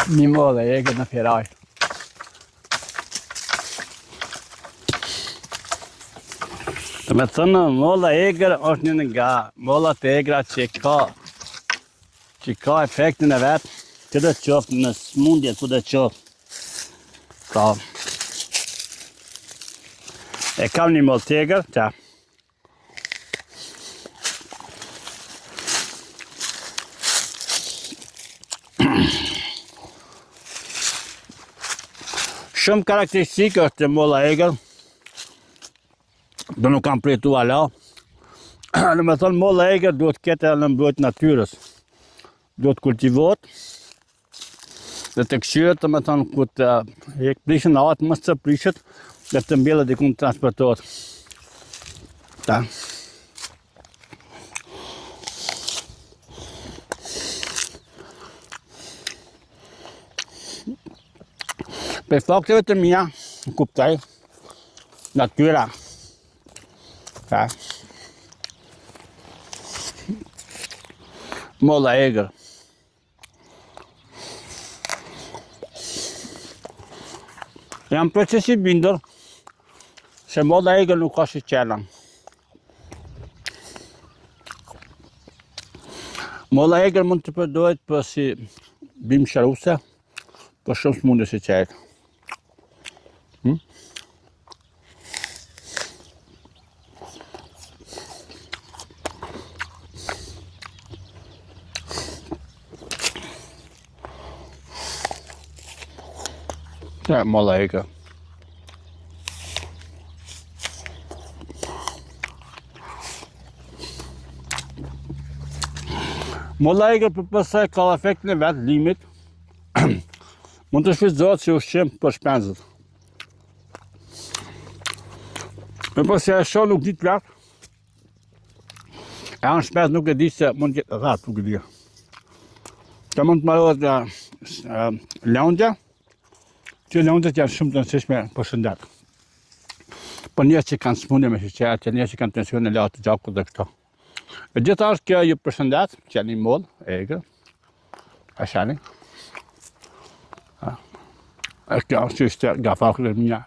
Një mollë e egër në Firaj. Domethënë, molla e egër është një nga mollat e egra që ka që ka efektin e vet, kudo qoftë në smundje, kudo qoftë. Pra, e kam një mollë të egër, që Shumë karakteristike është molla e egër. Dhe nuk kam përjetu ala. Domethënë, molla e egër duhet ketë edhe në mbrojtje natyrës. Duhet kultivohet. Dhe të këqyret, domethënë, ku të e prishen atë, mos të prishet, dhe të mbjellet dikun të transportohet. Ta. Prej fakteve të mia, kuptoj, natyra. Ta. Molla e egër. Jam plotësisht i bindur se molla e egër nuk ka sheqerna. Molla e egër mund të përdoret për si bimë shëruese, për shumë sëmundje sheqerit. Hmm? Ja, molla e egër. Molla e egër përpos se ka efektin e vet limit, mund të shfrytëzohet si ushqim për shpenzët. Me po se e shoh nuk di të plak. E anë shpez nuk e di se mund të jetë rrap, nuk e di. Të mund të marohet nga lëndja, që lëndjet janë shumë të rëndësishme për shëndet. Për njerëz që kanë sëmundje me sheqer, që njerëz që kanë tensionin e lartë të gjakut dhe këto. E gjitha është kjo ju përshëndet, që janë një mollë, e egër, e shani. E kjo është që ishte nga faktet e mia.